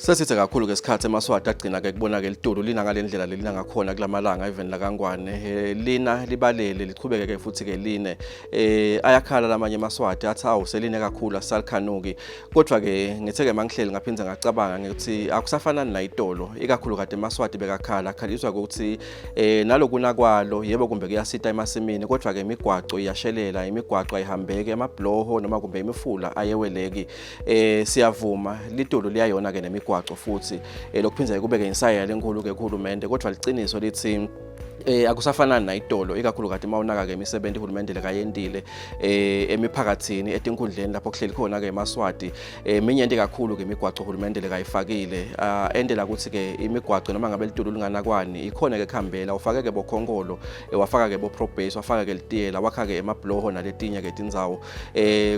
Sesithe kakhulu ke isikhathi emaSwati agcina ke kubona ke litulu lina ngalendlela lelina ngakhona kulamalanga even lakaNgwane lina libalele lichubeke ke futhi ke line ayakhala lamanye emaSwati athi awu seline kakhulu asalikhanuki. Kodwa ke ngithe ke mangihleli ngaphinda ngacabanga ngithi akusafanani nayitolo, ikakhulu kade emaSwati bekakhala akhaliswa ukuthi nalokuna kwalo yebo kumbe kuyasita emasimini, kodwa ke imigwaco iyashelela, imigwaco ayihambeki, amabhloho noma kumbe imifula ayeweleki. Siyavuma litulu liyayona ke nemigwaco futhi lokuphinza kube ke insayela lenkulu ke kuhulumende, kodwa liqiniso lithi akusafanani nayitolo, ikakhulu kade mawunaka ke imisebenzi uhulumende lekayentile emiphakathini etinkundleni lapho kuhleli khona ke emaSwati. Minyenti kakhulu ke imigwaco uhulumende lekayifakile, endela ukuthi ke imigwaco noma ngabe litulu linganakwani ikhona ke kuhambela. Ufake ke bokhonkolo, wafaka ke bo base, wafaka ke litiyela, wakha ke emabhloho naletinye ke tindzawo.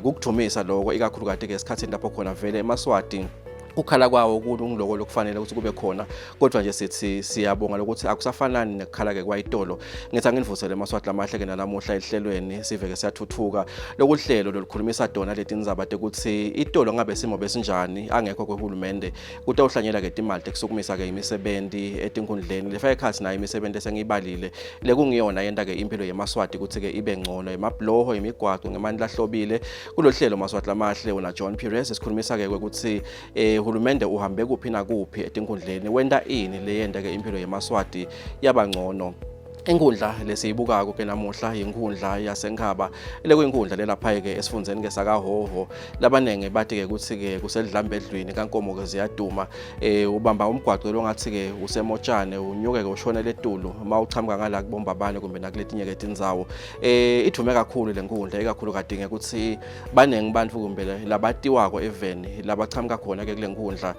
Kukudumisa lokho, ikakhulu kade ke esikhathini lapho khona vele emaSwati ukukhala kwawo kulungiloko lokufanele ukuthi kube khona. Kodwa nje sithi siyabonga ukuthi akusafanani nekukhala ke kwayitolo. Ngithi anginivusele emaSwati lamahle ke nalamuhla ehlelweni siveke siyathuthuka, lokuhlelo lolukhulumisa dona letindzaba tekuthi itolo ngabe simo besinjani angekho kwehulumende kutawuhlanyela ke timali tekusukumisa ke imisebenti etinkundleni lefaka ekhatsi nayo imisebenzi esengiyibalile lekungiyona yenta ke impilo yemaSwati ukuthi ke ibe ngcono, emabhloho, imigwaco ngemanti lahlobile. Kulohlelo Maswati lamahle una John Pires sikhulumisa ke ukuthi hulumende uhambe kuphi nakuphi etinkundleni, wenta ini leyenta ke impilo yemaSwati yaba ngcono. Inkundla lesiyibukako ke namuhla yinkundla yaseNkhaba, lekuyinkundla lelapha ke esifundzeni ke sakaHhohho. Labanenge bathi ke ukuthi ke kusedlambe edlwini kaNkomo ke ziyaduma. Ubamba umgwaco longathi ke usemotshane unyuke ke ushone letulu mawuchamuka ngala kubombabane kumbe nakuletinye ke tindzawo. Idume kakhulu lenkundla, ikakhulu kadinge ukuthi baningi bantu kumbe labatiwako eveni labachamuka khona ke kule nkundla.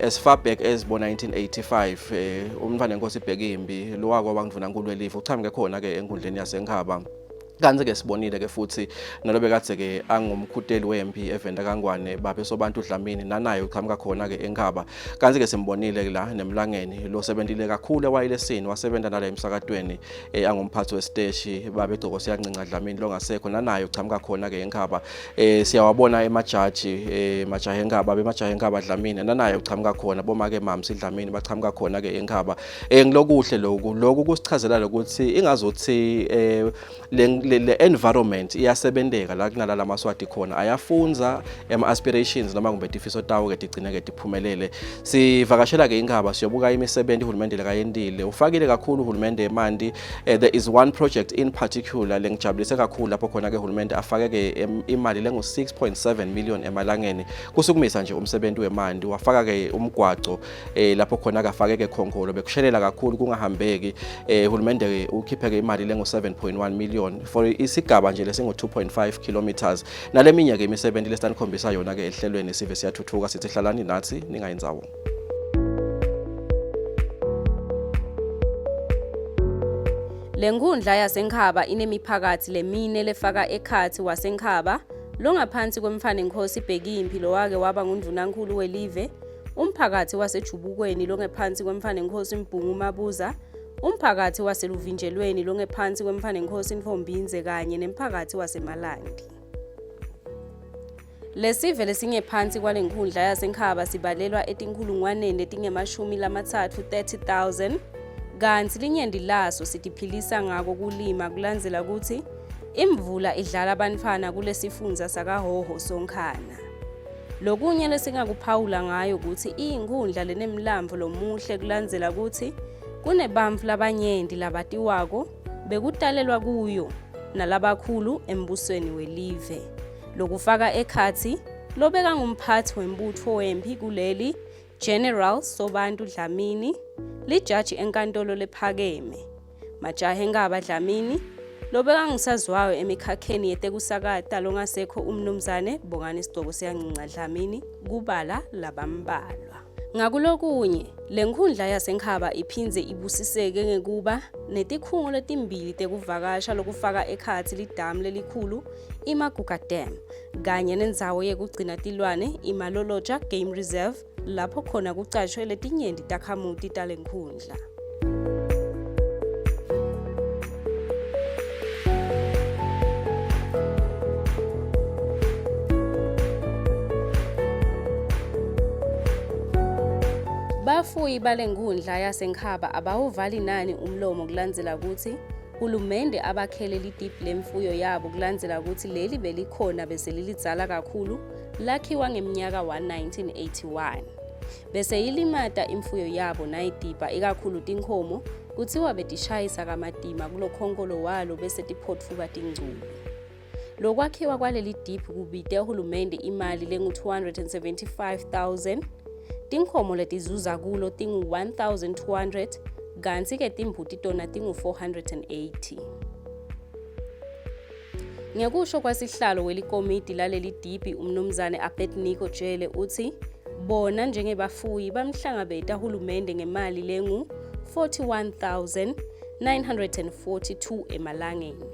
As far back as bo 1985 umntwana enkosi Bhekimbi lowako wangidvunankulu welive uchamuke khona ke enkundleni yaseNkhaba. Kanti ke sibonile ke futhi nalobe kadze ke angumkhuteli wempi evenda kaNgwane babe Sobantu Dlamini nanaye uchamuka khona ke eNkhaba. Kanti ke simbonile la nemlangeni lo sebentile kakhulu ewayilesini, wasebenza nala emsakatweni angumphathi wesiteshi babe Gcoko Siyancinca Dlamini longasekho nanaye uchamuka khona ke eNkhaba. Siyawabona emajaji majaha eNkhaba bemajaha eNkhaba Dlamini nanaye uchamuka khona, bomake Mamsi Dlamini bachamuka khona ke eNkhaba. Ngilokuhle lokhu kusichazela ukuthi ingazothi le environment iyasebenteka la kunalala amaSwati khona, ayafunza ema aspirations noma kumbe tifiso tawo ke tigcine ke tiphumelele. Sivakashela ke iNkhaba siyobuka imisebenzi uhulumende lekayentile. Ufakile kakhulu uhulumende emanti. There is one project in particular lengijabulise kakhulu lapho khona ke uhulumende afake ke imali lengu 6.7 million emalangeni kusukumisa nje umsebenzi wemanti. Wafaka ke umgwaco lapho khona kafake ke khonkolo bekushelela kakhulu kungahambeki. Uhulumende ke ukhiphe ke imali lengu 7.1 million for isigaba nje lesingu 2.5 kilometers. Naleminye ke imisebenzi lesinikhombisa yona ke ehlelweni sive siyathuthuka, sithi hlalani nathi ningayindzawo. Lenkundla yaseNkhaba inemiphakathi lemine lefaka ekhatsi waseNkhaba longaphansi kwemfanenkosi Bhekimpi lowake waba ngundvunankhulu welive, umphakathi waseJubukweni longephansi kwemfanenkosi Mbhungu Mabuza, umphakathi waseLuvinjelweni longephansi kwemfanenkosi Ntombinze kanye nemphakathi waseMalandi. Lesive lesingephansi kwalenkundla yaseNkhaba sibalelwa etinkhulungwaneni letingemashumi lamathathu 30,000, kantsi linyenti laso sitiphilisa ngako kulima kulandzela kutsi imvula idlala bantfwana kulesifundza sakaHhohho sonkhana. Lokunye lesingakuphawula ngayo kutsi iyinkhundla lenemlandvo lomuhle kulandzela kutsi kunebantfu labanyenti labatiwako bekutalelwa kuyo nalabakhulu embusweni welive, lokufaka ekhatsi lobekangumphathi wembutfo wemphi kuleli General Sobantu Dlamini, lijaji enkantolo lephakeme Majahe Nkaba Dlamini, lobekangusaziwayo emikhakheni yetekusakata longasekho umnumzane Bongani Sigcoko Siyancinca Dlamini, kubala labambalwa. Ngakulokunye, lenkhundla yaseNkhaba iphindze ibusiseke ngekuba netikhungo letimbili tekuvakasha lokufaka ekhatsi lidamu lelikhulu iMaguga Dam kanye nendzawo yekugcina tilwane iMaloloja Game Reserve lapho khona kucashwe letinyenti takhamuti talenkhundla. Bafuyi balenkundla yaseNkhaba abawuvali nani umlomo kulandzela kutsi hulumende abakhele lidibhi lemfuyo yabo kulandzela kutsi leli belikhona bese lilidzala kakhulu lakhiwa ngemnyaka wa-1981. Bese ilimata imfuyo yabo nayidibha ikakhulu tinkhomo kutsiwa betishayisa kamatima kulokhonkolo walo bese tiphotfuka tingculu. Lokwakhiwa kwaleli diphi kubite hulumende imali lengu-275,000. Tinkhomo letizuza kulo tingu-1,200 kantsi-ke timbuti tona tingu-480. Ngekusho kwasihlalo welikomidi laleli dibhi umnumzane Abednico Jele utsi bona njengebafuyi bamhlangabeta hulumende ngemali lengu-41,942 emalangeni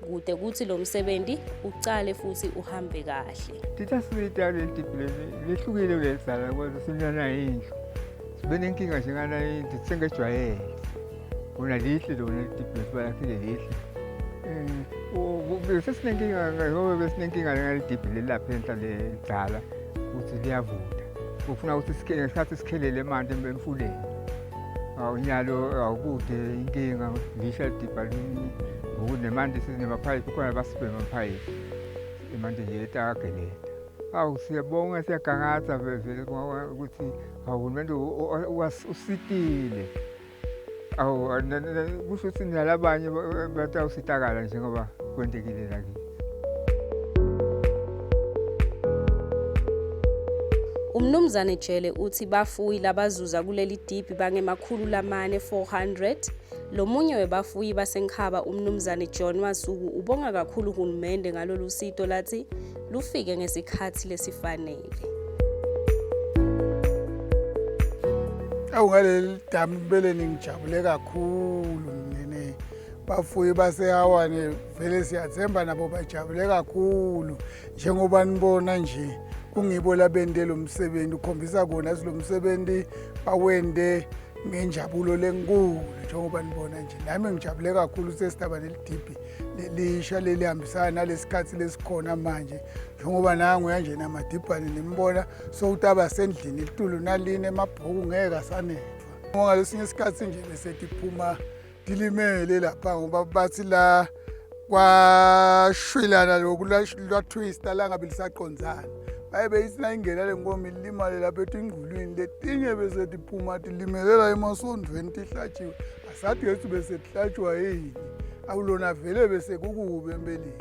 kute kutsi lo msebenzi ucale futsi uhambe kahle. Titasita leli dibhi leli lihlukile kulelidzala kodwa sinana indlu. Sibe nenkinga nje ngala indlu sengejwayele. Kona lihle lona lidibhi lethu balakhile lihle. Sesinenkinga ngoba besinenkinga ngaleli dibhi leli lapha enhla lelidzala ukuthi liyavutha. Kufuna ukuthi ngesikhathi sikhelele emanti emfuleni. Awunyalo awukude inkinga lisha lidibha ngokunemanti sinemaphayiphi khona basiphe emaphayiphi emanti nje etageleta. Awu siyabonga siyagangatha vele ukuthi uhulumende usitile. Awu kusho ukuthi nalabanye batawusitakala njengoba kwentekile lakithi. Umnumzane Jele uthi bafuyi labazuza kuleli dibhi bangemakhulu lamane 400. Lomunye webafuyi baseNkhaba umnumzane John Masuku ubonga kakhulu uhulumende ngalolu sito lathi lufike ngesikhathi lesifanele. Awu ngaleli damu empeleni ngijabule kakhulu mina bafuyi baseHawane vele siyathemba nabo bajabule kakhulu njengoba nibona nje kungibo labende lo msebenzi ukhombisa kona lo msebenzi bawende ngenjabulo lenkulu njengoba nibona nje nami ngijabule kakhulu sesidaba nelidibhi lelisha lelihambisana nalesikhathi lesikhona manje njengoba nangu yanje namadibhane nimbona sowutaba sendlini litulu naline emabhuku ngeke asanethwa ngalesinye isikhathi nje bese tiphuma tilimele lapha ngoba bathi la kwashwilana lokhu lwathwista langabe lisaqonzana baye beyithi nayingena le nkomo ilimale lapha etingculwini letinye bese tiphuma tilimelela emasondvweni tihlatshiwe asathi ke bese tihlatshwa yini awulona vele bese kukubi empeleni.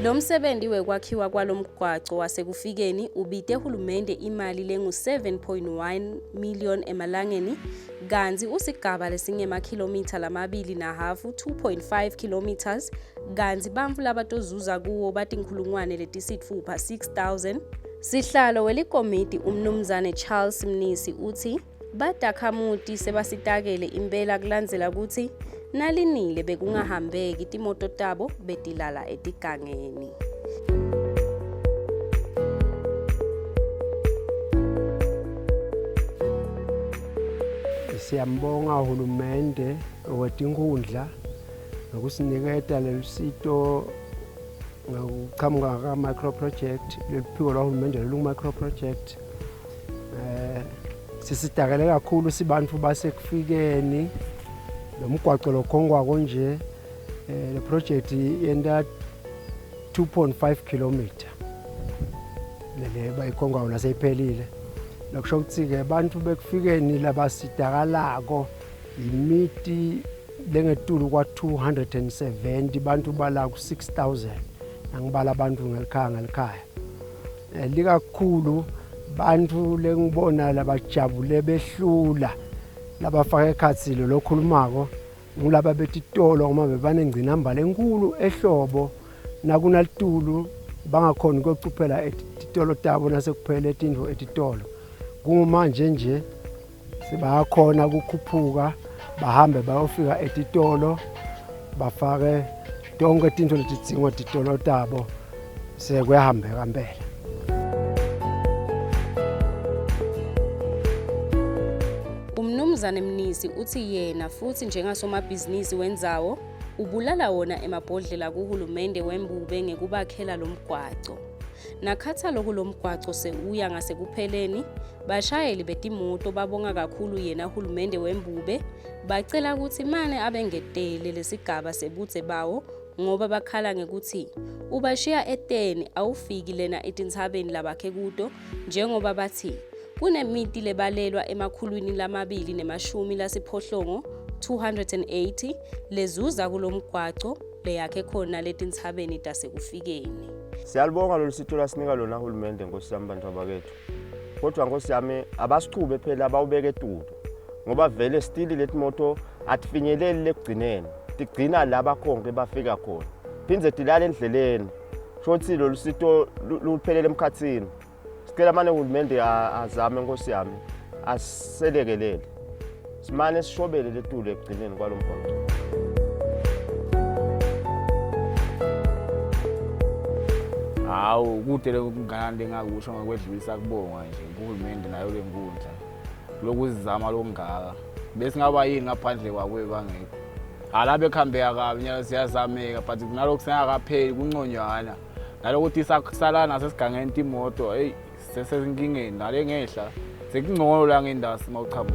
Lo msebenzi wekwakhiwa kwalo mgwaco wasekufikeni ubite hulumende imali lengu-7.1 million emalangeni kantsi usigaba lesingemakhilomitha lamabili nahafu 2.5 kilometers kantsi bantfu labatozuza kuwo batinkhulungwane letisitfupha 6000. Sihlalo welikomidi umnumzane Charles Mnisi utsi badakhamuti sebasitakele impela kulandzela kutsi nalinile bekungahambeki timoto tabo betilala etigangeni. Siyambonga uhulumende wetinkhundla ngokusiniketa lelusito ngokuqhamuka ka-micro project leliphiko lwahulumende lolu-micro project. Sisitakele kakhulu sibantu basekufikeni lo mgwaco lokhongwako nje. Le project yenta 2.5 kilometer lele bayikhongwayo naseyiphelile. Lokusho ukuthi-ke bantu bekufikeni labasitakalako imiti lengetulu kwa-270 bantu bala ku-6000 nangibala abantu ngelikhaya ngelikhaya. Likakhulu bantu lengibona labajabule behlula labafaka ekhatsi lo lokhulumako Ngulaba betitolo ngoba bebanengcinamba lenkulu ehlobo nakunalitulu bangakhoni ukuyocuphela etitolo tabo nasekuphele tindlu etitolo. Kungumanje nje sebayakhona ukukhuphuka bahambe bayofika etitolo bafake tonke tintfo letidzingwa titolo tabo, sekuyahambeka mpela. Umnumzane Mnisi uthi yena futhi njengasomabhizinisi wendzawo ubulala wona emabhodlela kuhulumende wembube ngekubakhela lo mgwaco. Nakhatha loku lo mgwaco sewuya ngasekupheleni, bashayeli betimoto babonga kakhulu yena hulumende wembube, bacela ukuthi mane abengetele lesigaba sebudze bawo ngoba bakhala ngekuthi ubashiya eteni awufiki lena etintsabeni labakhe kuto, njengoba bathi kunemiti lebalelwa 280 280 lezuza kulomgwaco leyakhe khona letintsabeni tasekufikeni. Siyalibonga lolu sito lasinika lona hulumende, nkosi yami, bantu abakethu. Kodwa nkosi yami, abasichube phela abawubeke etulu ngoba vele stili leti moto atifinyeleli lekugcineni, tigcina la bakhonke bafika khona, phindze tilale endleleni. Shothi lolu sito luphelele emkhathini. Sicela mane uhulumende azame, nkosi yami, aselekelele, simane sishobele letulu ekugcineni kwalo mgwaqo. Hawu, kude lokunganani lengakusho ngokwedlulisa kubonga nje kuhulumende nayo le nkundla lokuzama lokungaka. Besingaba yini ngaphandle kwakwe bangekho? Hala, bekuhambeka kabi nyalo, siyazameka, but nalokhu singakapheli kunconywana nalokuthi sala nasesigangeni timoto, eyi, sesenkingeni nale ngehla, sekungcono la ngendasi uma uchamuka.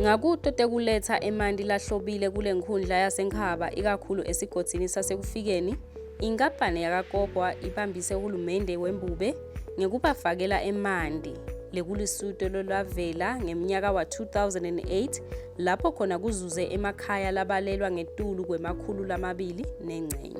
Ngakuto tekuletha emanti lahlobile kule nkhundla yaseNkhaba, ikakhulu esigodzini sasekufikeni, inkampani yakaKogwa ibambise hulumende wembube ngekubafakela emanti lekulisuto lolwavela ngemnyaka wa-2008 lapho khona kuzuze emakhaya labalelwa ngetulu kwema-250.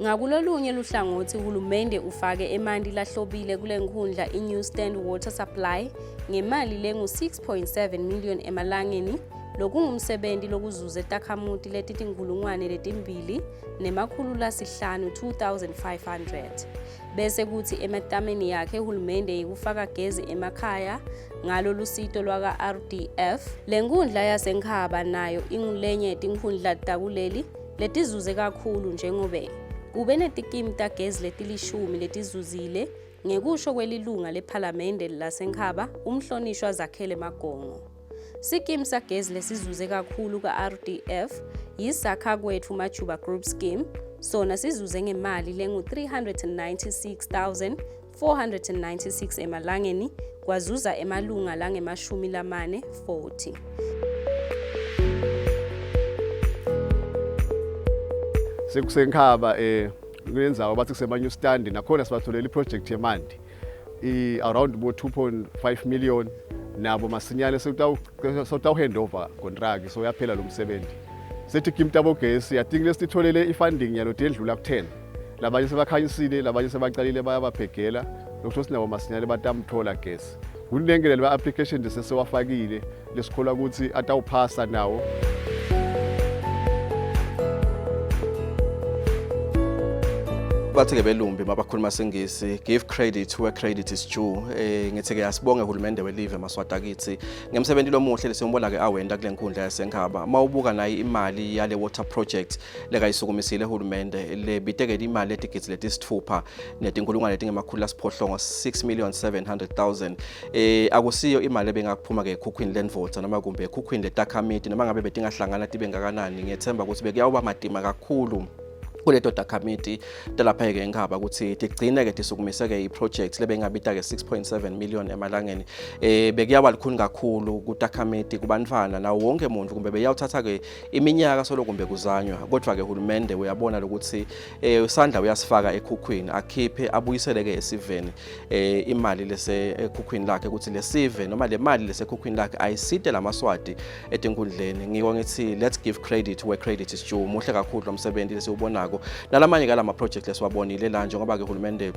Ngakulolunye luhlangothi, hulumende ufake emanti lahlobile kule nkhundla i-New Stand Water Supply ngemali lengu-6.7 million emalangeni, lokungumsebenti lokuzuze takhamuti letitinkhulungwane 2,500 2500. Bese kuthi ematameni yakhe hulumende yekufaka gezi emakhaya ngalo lusito lwaka-RDF, le nkundla yaseNkhaba nayo ingulenye yetinkhundla takuleli letizuze kakhulu, njengobe kube netikimu tagezi letilishumi letizuzile, ngekusho kwelilunga lephalamende laseNkhaba umhlonishwa Zakhele Magongo. Sikimu sagezi lesizuze kakhulu ka-RDF yisakha kwethu Majuba Group Scheme, sona sizuze ngemali lengu-396 496 emalangeni, kwazuza emalunga lange-40 40. Sekusenkhaba kulendzawo bathi kusema-New Stand, nakhona sibatholela i-project yemanti i-around bo 2.5 million. Nabo masinyane sewutawu-hand over contract, so uyaphela lo msebenzi. Sethi kimtabo gesi, I think lesititholele i-funding yalo tiyendlula ku-10. Labanye sebakhanyisile, labanye sebacalile bayabaphegela, lokusho sinabo masinyane batamthola gesi. Kunengele lema-application lesesewafakile lesikholwa ukuthi atawuphasa nawo. Bathi-ke belumbi mabakhuluma singisi, "Give credit where credit is due." Ngithi-ke asibonge hulumende welive maswati akithi ngemsebenzi lomuhle lesimbona-ke awenta kule nkundla yasenkhaba. Uma ubuka nayo imali yale water project lekayisukumisile hulumende, lebiteke imali letigidzi 6 900 000 6 million 700 000, akusiyo imali ebengakuphuma-ke ekhukhwini lendvodza noma kumbe ekhukhwini letakhamiti, noma ngabe betingahlangana tibe ngakanani. Ngiyethemba ukuthi bekuyawuba matima kakhulu kuleto takhamiti talapha-ke enkhaba ukuthi tigcine-ke tisukumise-ke i-project lebengabita-ke 6.7 million emalangeni. Bekuyaba lukhuni kakhulu kutakhamiti, kubantfwana nawo wonke muntu, kumbe beyawuthatha-ke iminyaka solo kumbe kuzanywa. Kodwa-ke hulumende uyabona lokuthi usandla uyasifaka ekhukhwini, akhiphe abuyisele-ke esiveni imali lese ekhukhwini lakhe, ukuthi lesive noma le mali lesekhukhwini lakhe ayisite lamaswati etinkundleni. Ngiko ngithi let's give credit where credit is due. Muhle kakhulu lo msebenzi lesiwubonako nalamanye kalama project lesiwabonile la, njengoba-ke hulumende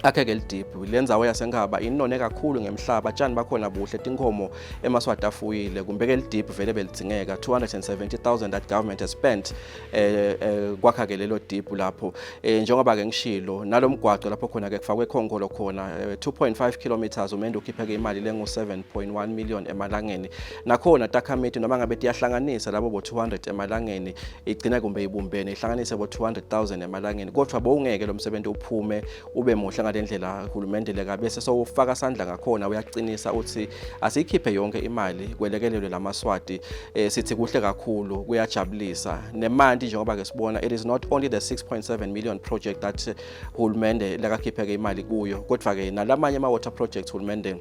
Akheke lidiphu lendzawo yaseNkhaba inone kakhulu ngemhlaba, tshani bakhona buhle, tinkhomo emaSwati afuyile. Kumbeke lidiphu vele belidzingeka. 270,000 that government has spent kwakha ke lelo diphu lapho. Njengoba ke ngishilo, nalomgwaco lapho khona ke kufakwe khonkolo khona, 2.5 kilometers, umende ukhipheke imali lengu 7.1 million emalangeni. Nakhona takhamiti noma ngabe tiyahlanganisa labo bo 200 emalangeni, igcina kumbe ibumbene ihlanganise bo 200,000 emalangeni, kodwa bowungeke lo msebenzi uphume ube muhle ngale ndlela uhulumende leka bese sowufaka sandla ngakhona, uyaqinisa uthi asiyikhiphe yonke imali kwelekelelwe lamaSwati. Sithi kuhle kakhulu, kuyajabulisa. Nemanti, njengoba ke sibona, it is not only the 6.7 million project that hulumende lakakhipheke imali kuyo, kodwa ke nalamanye ama water projects hulumende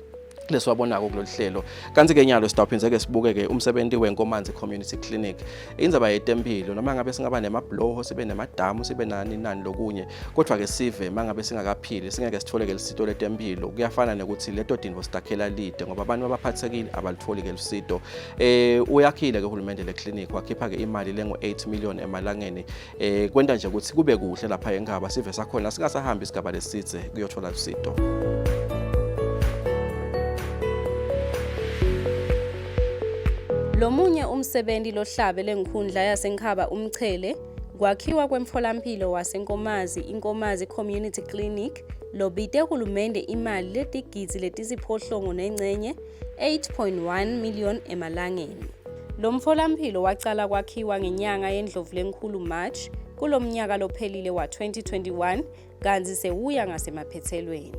lesiwabonako kulolu hlelo. Kanti-ke nyalo sitawuphindze-ke sibuke-ke umsebenzi weNkomanzi Community Clinic. Indzaba yetempilo, noma ngabe singaba nemabhuloho, sibe nemadamu, sibe nani nani lokunye, kodwa-ke sive mangabe singakaphili, singeke sithole-ke lusito letempilo, kuyafana nekuthi leto tintfo sitakhela lide, ngoba abantu abaphathekile abalitholi-ke lusito. Uyakhile-ke uhulumende le clinic, wakhipha-ke imali lengu-8 million emalangeni, kwenta nje ukuthi kube kuhle lapha eNkhaba, sive sakhona singasahambi isigaba lesidze kuyothola lusito. Lomunye umsebenzi lohlabe lenkhundla yaseNkhaba umchele kwakhiwa kwemfolampilo waseNkomazi, iNkomazi Community Clinic, lobite hulumende imali letigidzi letisiphohlongo nencenye, 8.1 million emalangeni. Lo mfolampilo wacala kwakhiwa ngenyanga yeNdlovulenkulu, March, kulomnyaka lophelile wa-2021, kanti sewuya ngasemaphethelweni.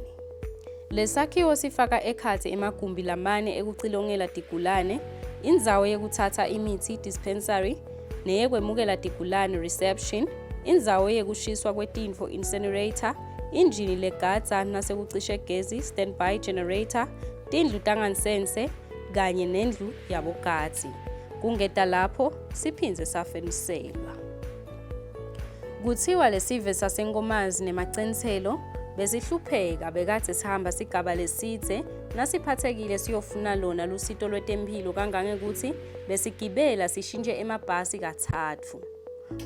Lesakhiwo sifaka ekhatsi emagumbi lamane ekucilongela tigulane, indzawo yekuthatha imithi, dispensary, neyekwemukela tigulane, reception, indzawo yekushiswa kwetintfo, incinerator, injini legadza nasekucishe gezi, standby generator, tindlu tangansense kanye nendlu yabogadzi. Kungeta lapho siphindze safeniselwa. Kuthiwa lesive saseNkomazi nemaCenselo besihlupheka, bekade sihamba sigaba lesidze nasiphathekile siyofuna lona lusito lwetempilo, kangangekuthi besigibela sishintshe emabhasi kathathu.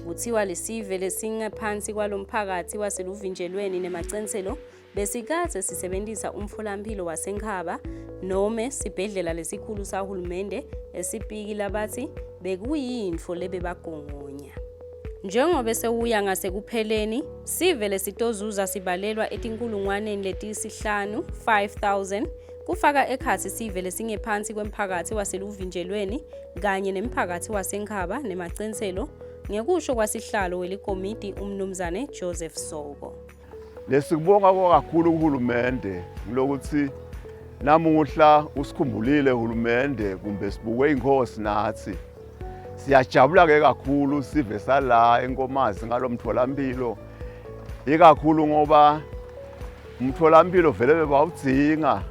Kuthiwa lesive lesingaphansi kwalomphakathi waseLuvinjelweni nemaCenselo besikade sisebenzisa umfolamphilo waseNkhaba nome sibhedlela lesikhulu sahulumende eSipiki, labathi bekuyintfo lebebagongonya. Njengobe sewuya ngasekupheleni, sive lesitozuza sibalelwa etinkulungwaneni letisihlanu, 5000, kufaka ekhatsi sive lesingephansi kwemphakathi waseLuvinjelweni kanye nemphakathi waseNkhaba nemaCenselo, ngekusho kwasihlalo welikomiti umnumzane Joseph Soko. Lesikubonga kakhulu kuhulumende ngilokuthi namuhla usikhumbulile uhulumende, kumbe sibukwe inkosi nathi. Siyajabula ke kakhulu sive sala eNkomazi ngalomtholampilo, ikakhulu ngoba umtholampilo vele bebawudzinga.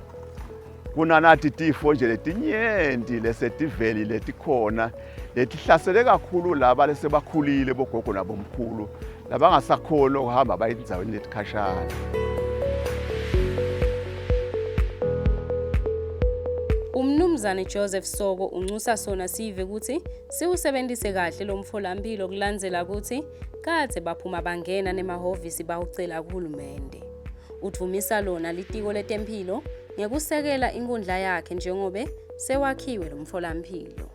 Kunanathi tifo nje letinyenti lesetiveli letikhona letihlasele kakhulu laba lesebakhulile, bogogo nabomkhulu labangasakhoni ukuhamba baye etindzaweni letikhashana. Umnumzane Joseph Soko unxusa sona sive ukuthi siwusebenzise kahle lo mfolampilo, kulandzela ukuthi kadze baphuma bangena nemahhovisi bawucela kuhulumende. Udvumisa lona litiko letemphilo ngekusekela inkundla yakhe njengobe sewakhiwe lo mfolampilo.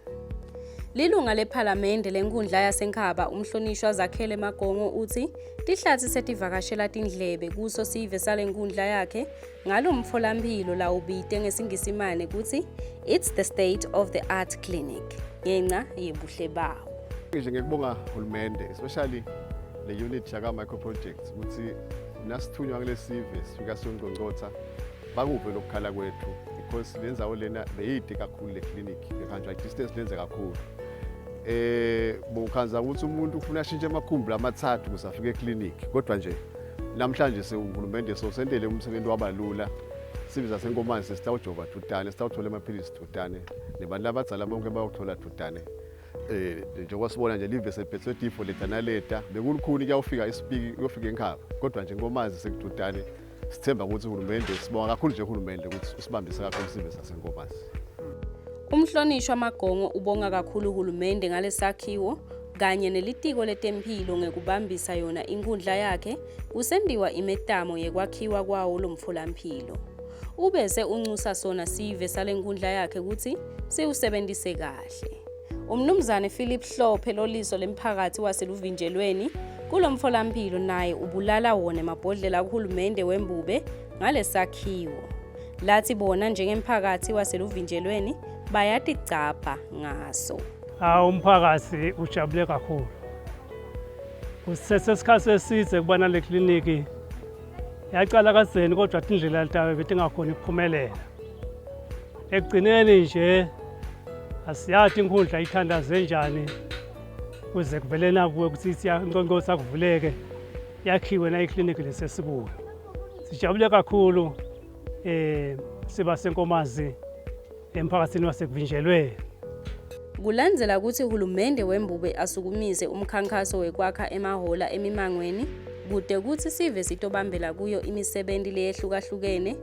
Lilunga lephalamende lenkundla yaseNkhaba umhlonishwa Zakhele Magongo uthi tihlathi setivakashela tindlebe kuso sive sale nkundla yakhe ngalo mfolamphilo lawubite ngesingisimane kutsi it's the state of the art clinic ngenca yebuhle bawo. Nje ngikubonga hulumende, especially le unit yaka micro projects, ukuthi nasithunywa kulesive sifika siyongqongqotha, bakuve lokukhala kwethu, because le ndzawo lena beyide kakhulu, le clinic bekuhanjwa distance lenze kakhulu. Bokhanza ukuthi umuntu ufuna ashintshe amakhumbi amathathu ukuze afike eclinic, kodwa nje namhlanje sewuhulumende sosentele umsebenzi wabalula. Sive saseNkomazi sesitawujova dudane, sitawuthola amaphilisi dudane, nebantu abadzala bonke bayothola dudane. Njengoba sibona nje live sephethwe tifo leta naleta, bekulukhuni kuyawufika iSipiki, kuyofika eNkhaba, kodwa nje Nkomazi sekududane. Sithemba ukuthi uhulumende, sibonga kakhulu nje uhulumende ukuthi usibambise kakhulu sive saseNkomazi. Umhlonishwa Magongo ubonga kakhulu uhulumende ngalesakhiwo. kanye nelitiko letemphilo ngekubambisa yona inkhundla yakhe kusendiwa imetamo yekwakhiwa kwawo lomfolamphilo. Ubese unxusa sona sive salenkundla yakhe kutsi siwusebentise kahle. Umnumzane Philip Hlophe loliso lemphakathi waseLuvinjelweni kulomfolamphilo naye ubulala wona emabhodlela kuhulumende wembube ngalesakhiwo. Lathi bona njengemphakathi waseLuvinjelweni bayatigcabha ngaso. Hawu umphakathi ujabule kakhulu. Kusithethe isikhathi eside kuba nale kliniki yaqala kadzeni kodwa tindlela tayo betingakhoni ukuphumelela. Ekugcineni nje asiyathi inkhundla ithandaze njani kuze kuvele nakuwe ukuthi inkonkosi akuvuleke yakhiwe na ikliniki lesesikuyo. Sijabule kakhulu siba senkomazi emphakathini wasekuvinjelweni. Kulandzela kutsi hulumende wembube asukumise umkhankaso wekwakha emahhola emimangweni kute kutsi sive sitobambela kuyo imisebenti leyehlukahlukene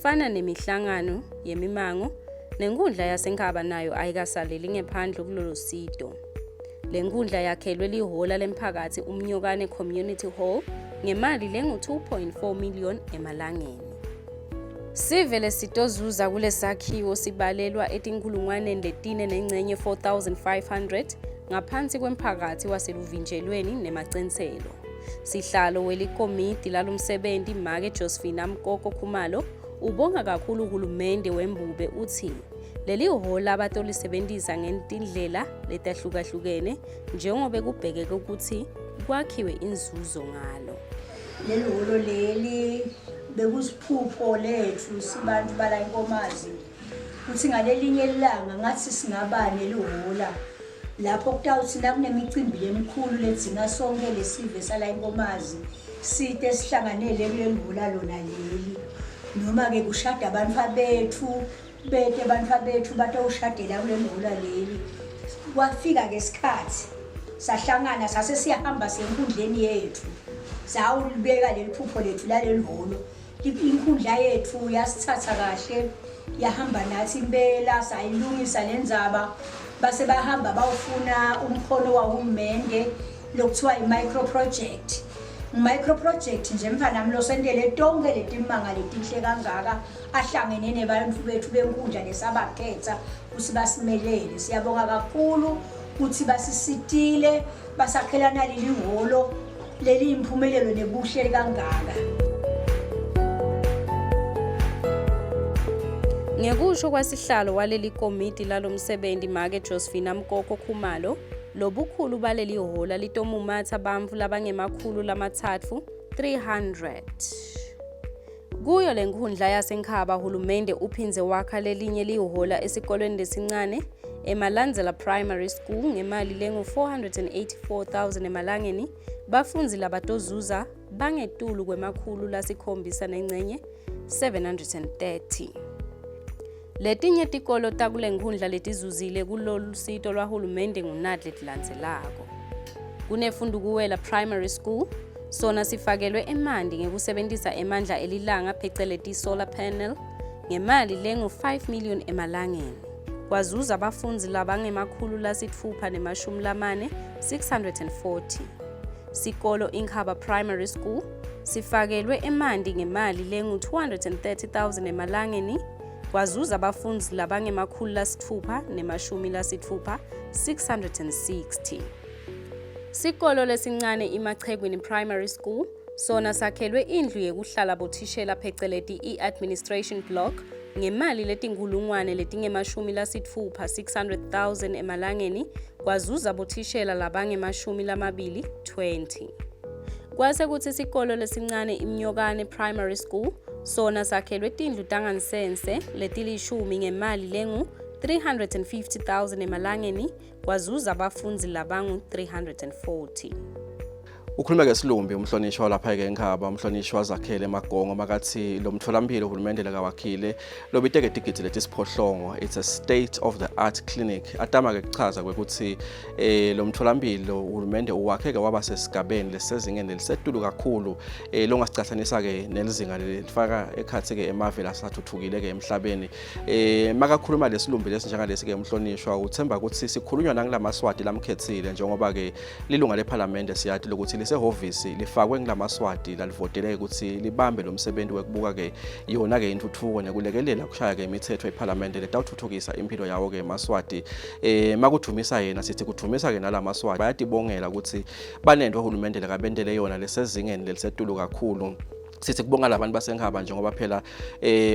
fana nemihlangano yemimango nenkundla yaseNkhaba nayo ayikasaleli ngephandle kulolu sito. Le nkundla yakhelwe lihhola lemphakathi Umnyokane Community Hall ngemali lengu-2.4 million emalangeni. Sive lesitozuza kulesakhiwo sibalelwa etinkhulungwaneni letine nencenye 4500 ngaphansi kwemphakathi waseLuvinjelweni nemaCenselo. Sihlalo welikomidi lalomsebenti Make Josephina Mkoko Khumalo ubonga kakhulu uhulumende wembube uthi leli hhola abatolisebentisa ngetindlela letahlukahlukene njengobe kubhekeke ukuthi kwakhiwe inzuzo ngalo. Leli hholo leli bekusiphupho lethu sibantu bala inkomazi kuthi ngalelinye ilanga ngathi singaba nelihhola lapho kutawuthi nakunemicimbi lemikhulu ledzinga sonke lesive sala inkomazi site sihlanganele kuleli hhola lona leli noma-ke kushada abantu bethu bete abantu bethu batowushadela kuleli hhola leli. Kwafika-ke isikhathi sahlangana sase siyahamba senkundleni yethu sawulibeka leli phupho lethu laleli hholo. Inkundla yethu yasithatha kahle yahamba nathi impela sayilungisa le ndzaba base bahamba bawufuna umkhono wahulumende lokuthiwa i-micro project. Micro project nje mfanami losentele tonke letimanga letinhle kangaka ahlangene nebantu bethu benkundla lesabakhetha ukuthi basimelele. Siyabonga kakhulu ukuthi basisitile basakhela naleli hholo leli impumelelo nebuhle kangaka. Ngekusho kwasihlalo waleli komiti lalomsebenzi Make Josephina Mkoko Khumalo, lobukhulu baleli hhola litomumatha bantfu labangemakhulu lamathathu 300. Kuyo lenkhundla yaseNkhaba hulumende uphindze wakha lelinye lihhola esikolweni lesincane eMalandzela Primary School ngemali lengu-484,000 emalangeni. Bafundzi labatozuza bangetulu kwemakhulu lasikhombisa nencenye 730. Letinye tikolo takule nkhundla letizuzile kulolu sito lwahulumende ngunati letilandzelako. Kunefundukuwela Primary School, sona sifakelwe emanti ngekusebentisa emandla elilanga pheceleti solar panel ngemali lengu-5 million emalangeni. Kwazuza abafundzi labangemakhulu lasitfupha nemashumi lamane 640. Sikolo Inkhaba Primary School sifakelwe emanti ngemali lengu-230,000 emalangeni kwazuza abafundzi labangemakhulu lasitfupha nemashumi lasitfupha 660. Sikolo lesincane iMachegwini Primary School sona sakhelwe indlu yekuhlala bothishela pheceleti i-administration block ngemali letinkhulungwane letingemashumi lasitfupha 600,000 emalangeni kwazuza bothishela labangemashumi lamabili 20. Kwase kutsi sikolo lesincane iMnyokane Primary School sona sakhelwe tindlu tangansense letilishumi ngemali lengu 350,000 emalangeni kwazuza abafundzi labangu 340. Ukhuluma ngesilumbi umhlonishwa lapha ke eNkhaba, umhlonishwa Zakhele Magongo, makathi lo mtholampilo uhulumende lakawakhile lobiteke tigidzi letisiphohlongo, it's a state of the art clinic. Atama ke kuchaza kwekuthi lo mtholampilo uhulumende uwakhe ke waba sesigabeni lesezingeni lelisetulu kakhulu, longasicathanisa ke nelizinga lelifaka ekhathi ke emave lasathuthukile ke emhlabeni. Makakhuluma lesilumbi lesinjengalesi ke umhlonishwa uthemba ukuthi sikhulunywa nangulamaswati lamkhethile, njengoba ke lilunga lephalamende siyati lokuthi lisehhovisi lifakwe ngulamaswati lalivotele ukuthi libambe lo msebenzi wekubuka ke yona ke intuthuko nekulekelela kushaya ke imithetho ephalamende letawuthuthukisa impilo yawo ke emaswati. Makudumisa yena sithi kudumisa ke nalamaswati, bayatibongela ukuthi banento uhulumende lekabentele yona lesezingeni lelisetulu kakhulu. Sithi kubonga labantu baseNkhaba, njengoba phela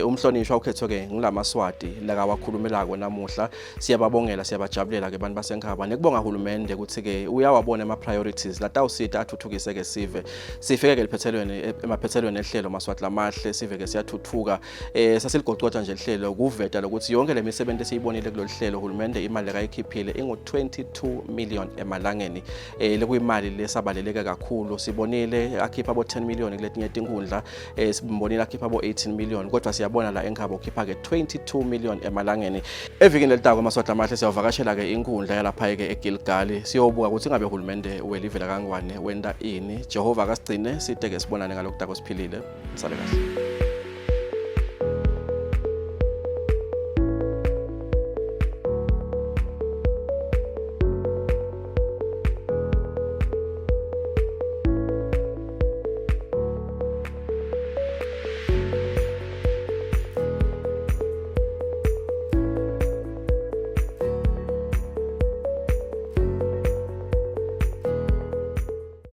umhlonishwa ukhethwe ke ngulamaswati lakawakhulumelako namuhla. Siyababongela, siyabajabulela ke abantu baseNkhaba, nekubonga uhulumende ukuthi ke uyawabona ama priorities latawusita athuthukise ke sive. Sifike ke liphethelweni, emaphethelweni ehlelo Maswati Lamahle, sive ke siyathuthuka. Sasiligocotha nje lihlelo kuveta lokuthi yonke le misebenzi esiyibonile kulolu hlelo, uhulumende imali lekayikhiphile ingu 22 million emalangeni, lekuyimali lesabaleleke kakhulu. Sibonile akhipha abo 10 million kuletinye tinkundla, sibonile akhipha abo 18 million, kodwa siyabona la eNkhaba ukhipha ke 22 million emalangeni. Evikini lelitako, Maswati Amahle, siyawuvakashela ke inkundla yalapha ke eGilgali, siyobuka ukuthi ngabe uhulumende welivela kangwane wenta ini. Jehova akasigcine side ke sibonane ngalokutako siphilile. Sale kahle.